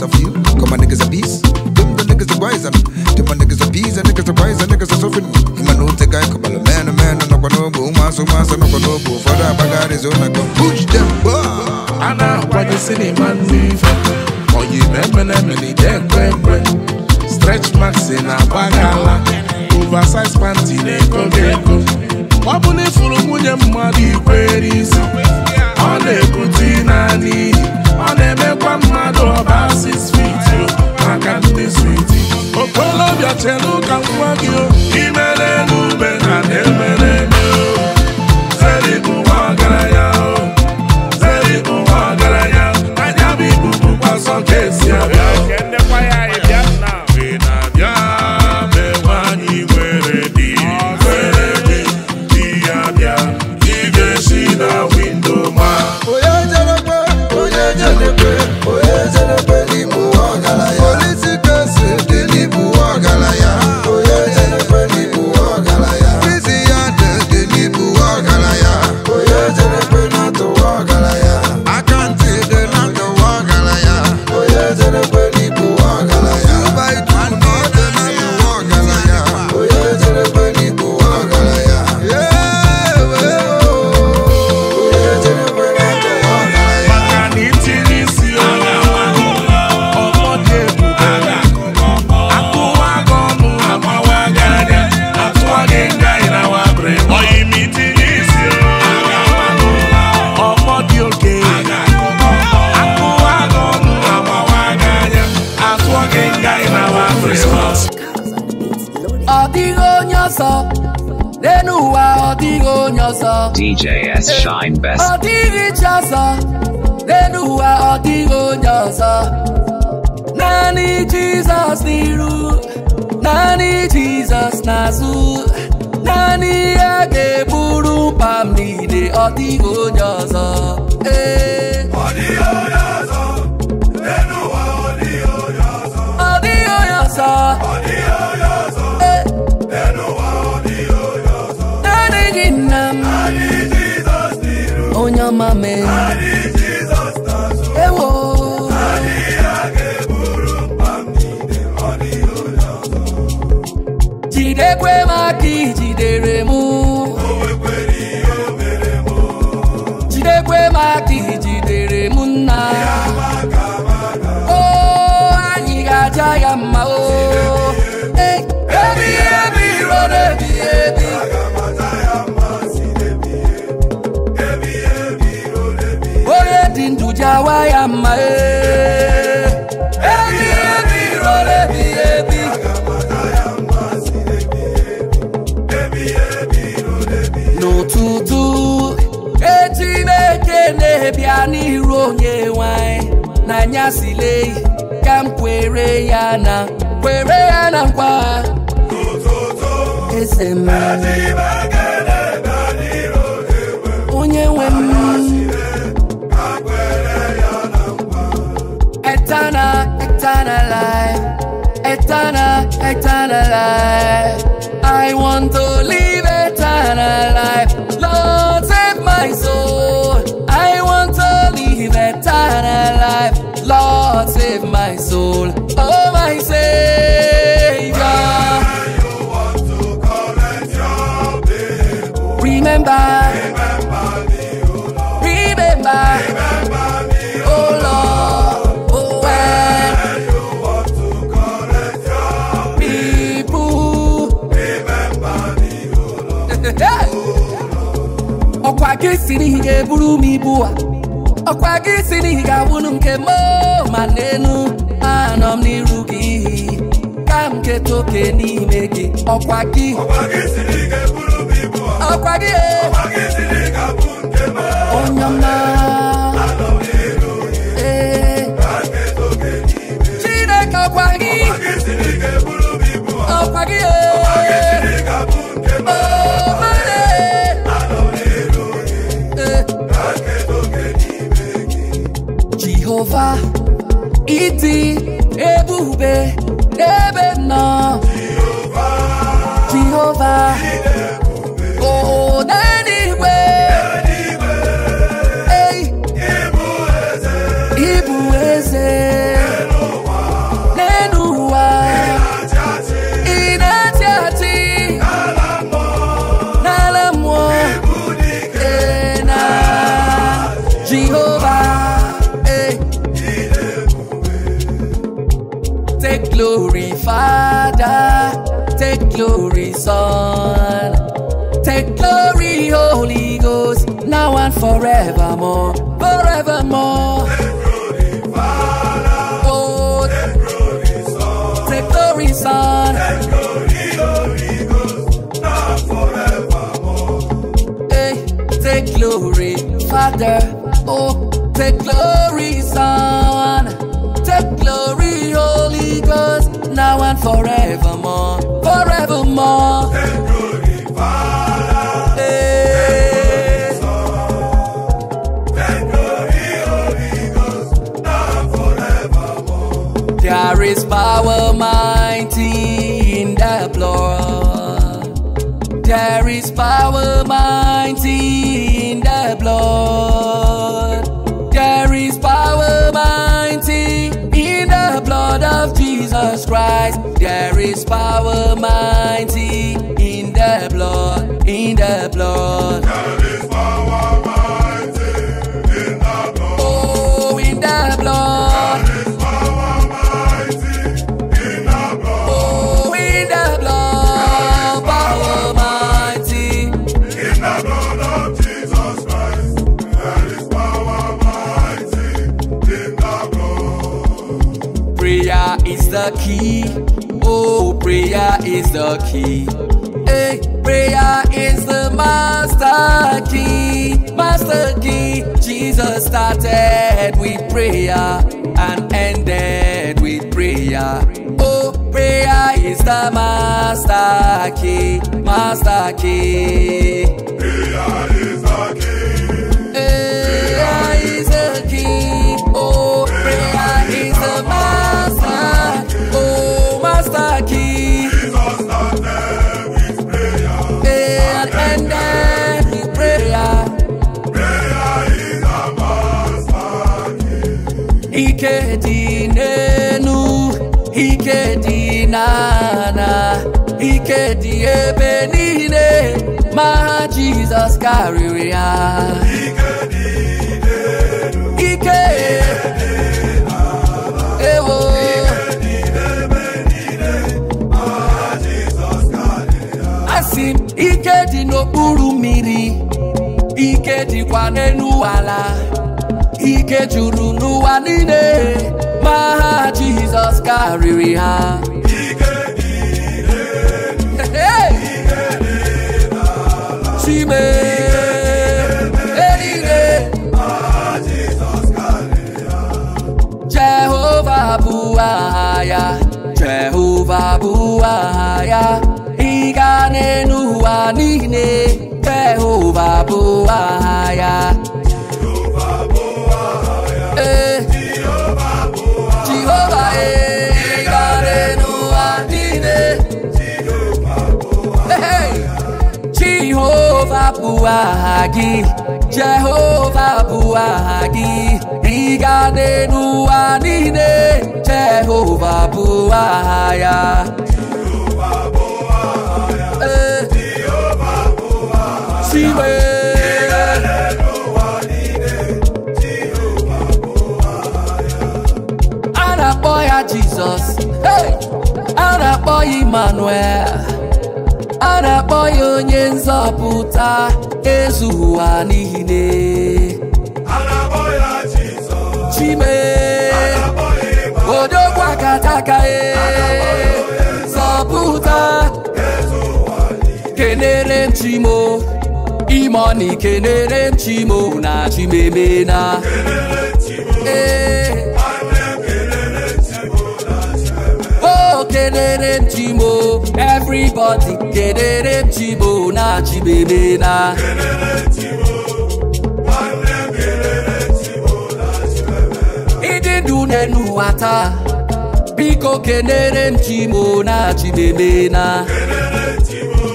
I feel. Cause my niggas are beasts. Them the niggas are wise and them my niggas are peas and niggas are wise and niggas are suffering. My no take guy come a man no no go maso maso no no go for that bagari zone I go push them. Ana kwa cinema nifa. Oyi memene dekwe. Stretch marks in a bagala. Oversize panty neko geko. Wabune furu nwunye mmadụ ikwere isi. Ọ na-ekute naanị. Ọ na-emekwa mmadụ ọba 6 feet maka ndị switi. Okolobịa chelu ka nwa gị o. Imere n'ube na na-emere eme o. Zeri bụ nwa ọgaranya o. Zeri bụ nwa ọgaranya. Anya bụ ibubu kwa sọ ka esi abịa o. Ị na-abịa be nwaanyị nwere di. Nwere di, di ya bịa. Ị ga-esi na windo ma. Onye jerekwe, onye jerekwe, onye jerekwe n'ịbụ ọgaranya. Politikasi dị n'ịbụ ọgaranya. Onye jerekwe n'ịbụ ọgaranya. Isi ya dị n'ịbụ ọgaranya. Onye jerekwe na-atụwa ọgaranya. Akantị dị na-atụwa ọgaranya. Onye jerekwe n'ịbụ ọgaranya. 2x2 na ọ dị na-atụwa ọgaranya. Onye jerekwe n'ịbụ ọgaranya. Onye jerekwe na-atụwa ọgaranya. Maka na itinye isi ọmọ dị ebube. Akụwa gị ọnụ agbawa gị anya. Atụwa gị nga ị na wabere. Oyi ma itinye isi ọmọ dị oke. Akụwa gị ọnụ agbawa gị anya. Atụwa gị nga ị na wabere. Ọ dịghị onye ọzọ n'elu ụwa, ọ dịghị onye ọzọ. DJ S Shine Best. Ọ dịghị chi ọzọ n'elu ụwa, ọ dịghị onye ọzọ. Naanị Jizọs n'iru, naanị Jizọs n'azụ, naanị ya ga-eburu mkpa m niile, ọ dịghị onye ọzọ. Ee. Ọ dịghị onye ọzọ. Ee. Naanị gị nna m, onye ọma mee. Ewo. Jidekwe m aka i jidere mụ. Jidekwe m aka i jidere mụ nna. O, anyị ga-aja ya mma o. Ebi ebi ruo n'ebi ebi. Onye dị ndụ jawa ya mma ee. Ebi ebi ruo n'ebi ebi. N'ụtụtụ Chineke na-ebịa n'iru onye nwanyị n'anyasị lei ka m kwere ya na nkwa. Eze m, onye nwe m. Eternal, eternal life, eternal, eternal life. I want to live eternal life. Lord, save my soul. I want to live eternal life. Lord, save my soul. Oh, my Savior. Remember, remember, oh Lord, oh when people. Ọkwa gị si n'ihi ga-eburu m ibu a. Ọkwa gị si n'ihi ga-awụnụ nke m o, ma n'enu anọ m n'iru gị ka m keta oke n'ime gị. Ọkwa gị, ọkwa gị e. Onye ọma. Ee. Chineke ọkwa gị, ọkwa gị e. Oh, my Jehova, ịdị ebube n'ebe m nọ. Jehova, oh, n'eluigwe. Ei, ịbụ eze. Take glory, Father. Take glory, Son. Take glory, Holy Ghost, now and forevermore, forevermore. Take glory, Father. Oh, take glory, Son. Take glory, Son. Take glory, Holy Ghost, now and forevermore. Hey, take glory, Father. Oh, take glory, Son. Take glory, Holy Ghost, now and forevermore, forevermore. Take glory, Father. Hey. Take glory, Son. Take glory, Holy Ghost, now and forevermore. There is power mighty in the blood. There is power mighty in the blood. There is power mighty in the blood of Jesus Christ. There is power mighty in the blood, in the blood. There is power mighty in the blood. Oh, in the blood. There is power mighty in the blood. Oh, in the blood. Power mighty in the blood of Jesus Christ. There is power mighty in the blood. Prayer is the key. Oh, prayer is the key. Hey, prayer is the master key. Master key. Jesus started with prayer and ended with prayer. Oh, prayer is the master key. Master key. Prayer is the key. Prayer is the key. Oh, prayer is the master. Oh, master key. Jesus started with prayer and ended with prayer. Prayer is the master key. Ike dị n'enu, ike dị n'ala, ike dị ebe niile, ma Jizọs karịrị ya. Ike dị n'elu, Ike dị n'ala, ewo. ike dị n'ebe niile, ma Jizọs karịrị ya. Asị m, ike dị n'okpuru mmiri, ike dịkwa n'elu ala, ike juru n'ụwa niile, ma ha Jizọs karịrị ha. Ike dị n'elu, Hey! ike dị n'ala, Chime niile, ma Jizọs karịrị ya. Jehova bụ aha ya, Jehova bụ aha ya, ịga n'elu ụwa niile, Jehova bụ aha ya. Jehova bụ aha ya. Ee, Jehova bụ aha Jehova ee, ịga n'elu ụwa niile. Jehova bụ Hey! Jehova bụ aha gị, Jehova bụ aha gị, ịga n'elu ụwa niile, Jehova bụ aha ya. Jehova bụ aha ya. Ee, Jehova bụ aha ya. Chime. Ịga n'elu ụwa niile, Jehova bụ aha ya. A na-akpọ ya Jizọs, hey! A na-akpọ ya Emmanuel, a na-akpọ ya onye nzọpụta ezu ụwa niile. A na-akpọ ya Jizọs. Chime. A na-akpọ ya Emmanuel. Odogwu akataka e zọpụta. Ezu ụwa niile. Kenere m Chimo, Imoni, kenere m Chimo na Chimemena. Kelele Chimo. Ee, Nwanne m kelele Chimo na Chimeme. oh, kenere m Chimo, everybody kenere m Chimo na Chimemena. Kelele Chimo. Nwanne m kelele Chimo na Chimeme. Ịdị ndụ n'elu ụwa taa, biko kenere m Chimo na Chimemena. Kelele Chimo.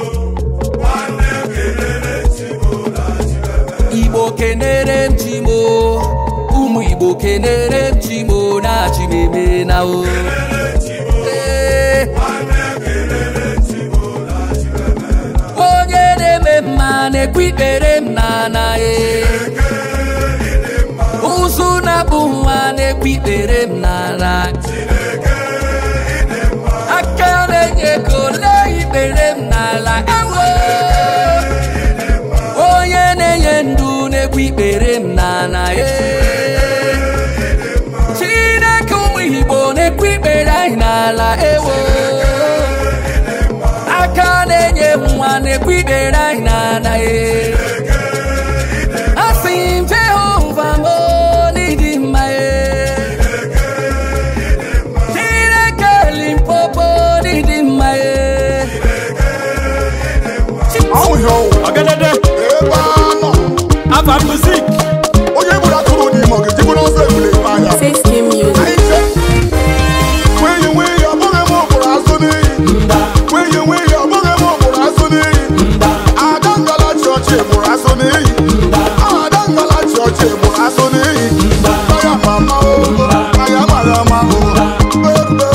Nwanne m kelele Chimo na Chimeme. Igbo kenere m Chimo, ụmụ Igbo kenere m Chimo na Chimemena o. Kelele Chimo. Ee. Nwanne m kelele Chimo na Chimeme. Onye na-eme mma na-ekwe ikpere m n'ana e. Chineke ịdị mma. Ụzụ na-abụ nwa na-ekwe ikpere m n'ala. Chineke ikpere m n'ala Chineke ụmụ Igbo na-ekwu ikpere anyị n'ala ewo aka na-enye nwa na-ekwu ikpere anyị n'ala asị m Jehova m n'ịdị mma Chineke Limpopo n'ịdị mma Ọgẹdẹdẹ. Aba music. Onye gburu atụrụ n'ime ọ ga-ejikwa n'ọsọ ebule ife anya. Nwunye nwunye ọ bụghị m ụkpụrụ azụ n'iyi. Nwunye nwunye ọ bụghị m ụkpụrụ azụ n'iyi. Ada ngala chọọchị gbụrụ azụ n'iyi. Ada ngala chọọchị gbụrụ azụ n'iyi. Maya mama o, maya mara ma o.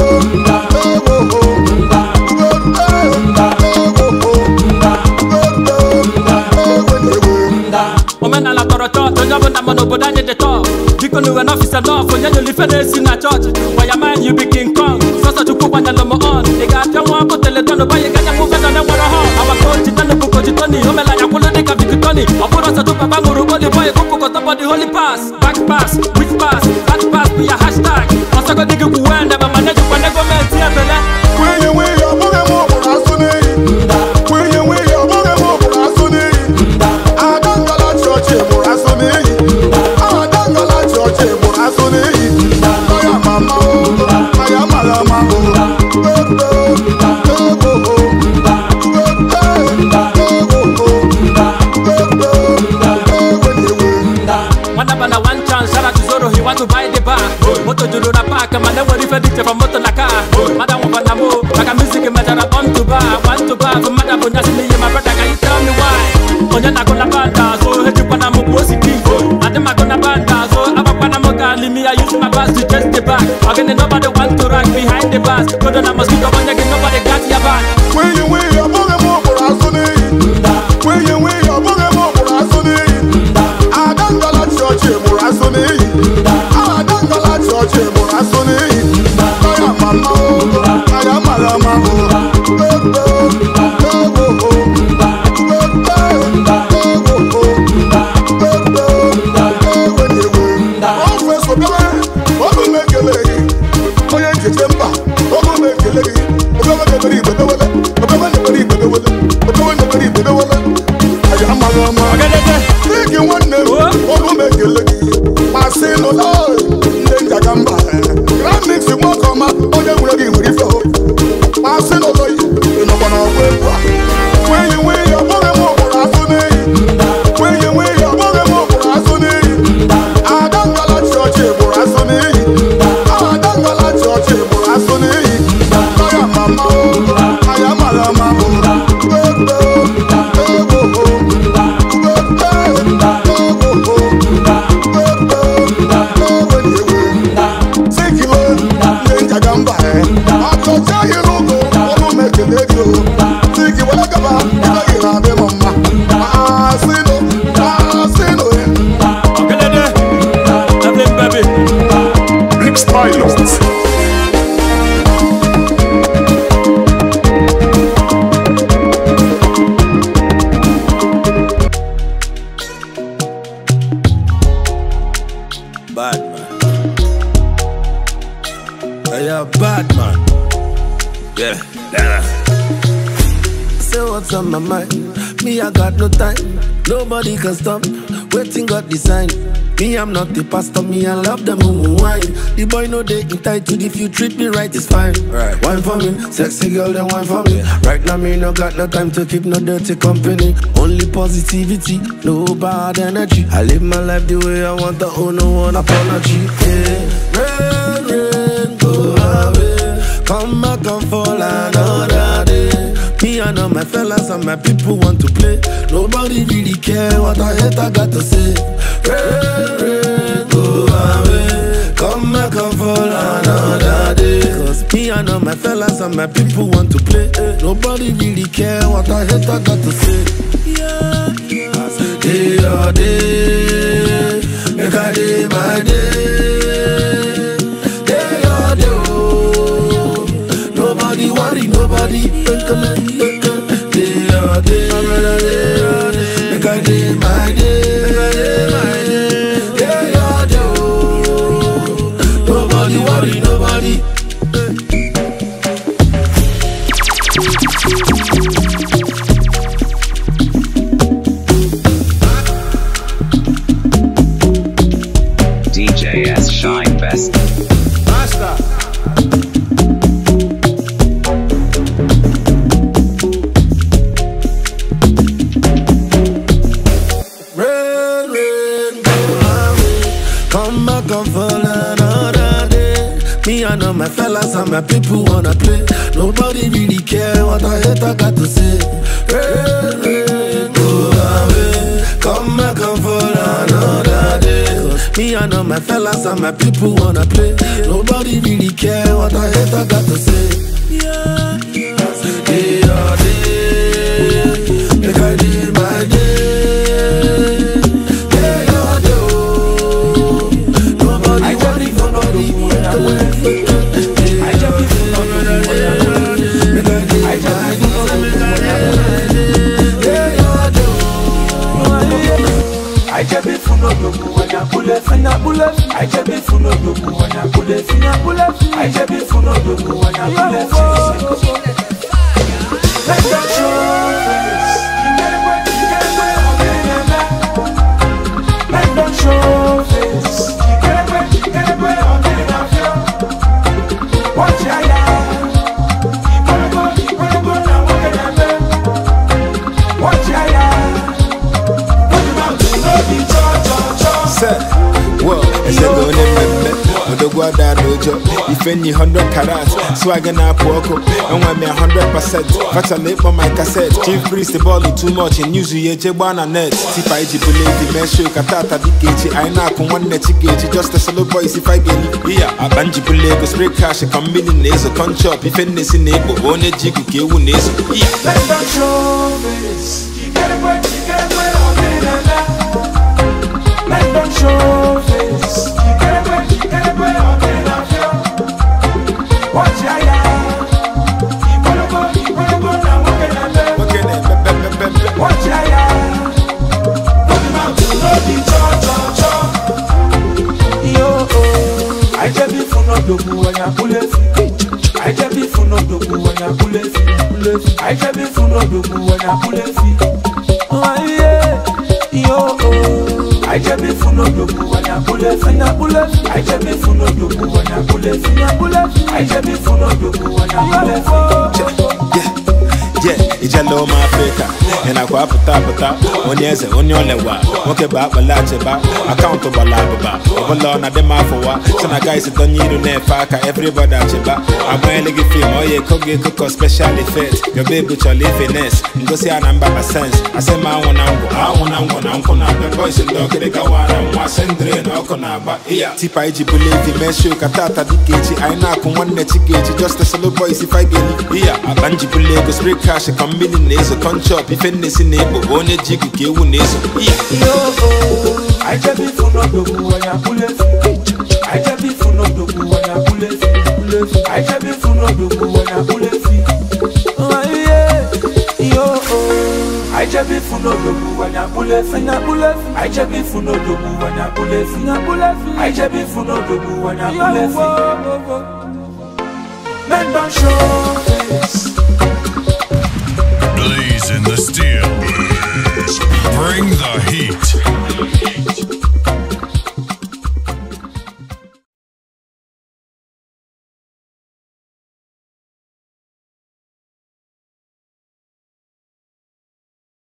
Omenala tọrọ chọọchị onye ọbụla ma n'obodo anyị dị tọọ biko na uwe n'ọfịs nọf onye nyere ife na-esi na chọọchị waya man you be King Kong sọsọ chukwu gbanyelụ m on ị ga-apịa nwa ọkụ teleton banye ganya mụ vedọ na-enwere họn agbakọ ojitani bụ kojitoni omela anya kwụlụ dịka Victoni ọ bụrụ ọsọ papa ṅụrụ holy boy kụpụkọtọbọdị holy pass back pass which pass that pass bụ ya hashtag ọsọgodi gị kwuwe ndebe ma na-ejikwa na gọọmenti ebele Nwunye nwunye ọ bụghị m ụkpụrụ azụ n'iyi. Nwunye nwunye ọ bụghị m ụkpụrụ azụ n'iyi. Ada ngala chọọchị gbụrụ azụ n'iyi. Ada ngala chọọchị gbụrụ azụ n'iyi. Maya mama o, maya mara ma o. Nwanne one chance, shout out to Zoro, he want to buy the bar. Moto juru na park, man, enwere ife dị iche from moto na car. Mada nwụkwa na mo, maka music mechara on to bar, one to bar. For mada bụ nyasị n'iyi, my brother, can you tell me why? Onye na-agụ na band azụ, ejikwa na m bụ osiki. Adị m agụ na band azụ, agbakwa na m ga alimi, I use my bass to chase the back. Ogene nobody want to rock behind the bars. Kodo na mosquito, onye gị nobody got your back. Nwunye nwunye ọ bụghị m ụkpụrụ azụ n'iyi. Nwunye nwunye ọ bụghị m ụkpụrụ azụ n'iyi. Ada ngala chọọchị gbụrụ azụ n'iyi. Ada ngala chọọchị gbụrụ azụ n'iyi. Maya mama o, maya mara ma o. Prọfesọ bịawa, ọgụ m ekele gị. Onye ncheche mba, ọgụ m ekele gị. Obewe na-ebere igbe dewele, obewe na-ebere igbe dewele, obewe na-ebere igbe dewele. Aya amaghị ama. Dịgị nwanne m, ọgụ m ekele gị. Masị nụla ndị njaga mba. Gramix nwoke ọma, onye nwere gị nwere ife o. Masị nụlọ ị nọkwa n'ọgba egwu a. Nwunye nwunye ọ bụghị m ụkpụrụ azụ n'iyi. Nwunye nwunye ọ bụghị m ụkpụrụ azụ n'iyi. Ada ngala chọọchị gbụrụ azụ n'iyi. Ada ngala chọọchị gbụrụ azụ n'iyi. Maya mama o, maya mara ma o. Ọgẹdẹdẹ, Evelyn baby. Rick Pilot. Bad man. I am bad man. Yeah. Say what's on my mind. Me, I got no time. Nobody can stop. Waiting God design. Me, I'm not the pastor. Me, I love them who wine. The boy know they entitled. If you treat me right, it's fine. Right. Wine for me, sexy girl, then wine for me. Right now, me no got no time to keep no dirty company. Only positivity, no bad energy. I live my life the way I want. I owe no one apology. Yeah. Rain, rain, go away. Come back and fall another day. Me and all my fellas and my people want to play. Nobody really care what I hate, I got to say. Rain, rain, go away. Come back and fall another day. Cause me and all my fellas and my people want to play. Nobody really care what I hate, I got to say. Yeah, yeah. Day or day, make a day my day. Day or day, oh. Nobody worry, nobody. Day or day, make a day my day. Nobody. DJ S Shine Best. Master. Rain, rain, go away. Come back and for another day. Me and all my fellas and my people wanna play. Nobody really care what I hate, I got to say. Rain, rain, go away. Come back and for another day. Me and all my fellas and my people wanna play. Nobody really care what I hate, I got to say. Day or day, make I day my day. Day or day, oh. Nobody worry for nobody. Day or day, make I day my day. Day or day, oh. I just be full of I just be full of I just be full of. Let them show face. Let them show face. Watch out. Watch out. Well, it's a go if any 100 carats, swagger na poco, and when me 100%, fatally for my cassette. Chief priest the ball too much and use you jebana net. Tipa iji believe the measure katata dikechi, I knock on one net just a solo boys if I get it. Yeah, a banji bulego spray cash, a come million a conch up, if any sinable, one jig, yeah. Let them show face. Let them show face. Watch out. Watch out. I just be full of the I just be full of the I just be full of the I just be full of the I just be full of the I just be full of the. Yeah, ijalo ma Africa, and I go up pata, onyeze onyolewa, nwoke ba akpala acheba, akaụntụ gbala abụba, ọbụla ọ na-adị m afụwa, so na guys donye iru na-efe aka, everybody acheba, agbanyele gị film, oye eko gị eko ka special effect, your babe chọrọ ifines, ngosi a na mba sense, asị m anwụ na ngwụ, anwụ na ngwụ na nkwụ na-abịa, boys ndị ọkịrịka wara nwa, sendre na ọkụ na-agba, iya, tipa iji bulu evi, mee show ka tata dịka echi, anyị na-akụ nwanne chikechi, just a solo boys if I ga-eli, iya, akpa njibulu ego, spray cash, ka mmiri na-ezo, conch up, ife nnesi na-egbo, onye ji ikuku ewu na-ezo, iya. I just be full of the I just be full of the I just be full of the I just be full of the I just be full of the I just be full of the. Men don't show face.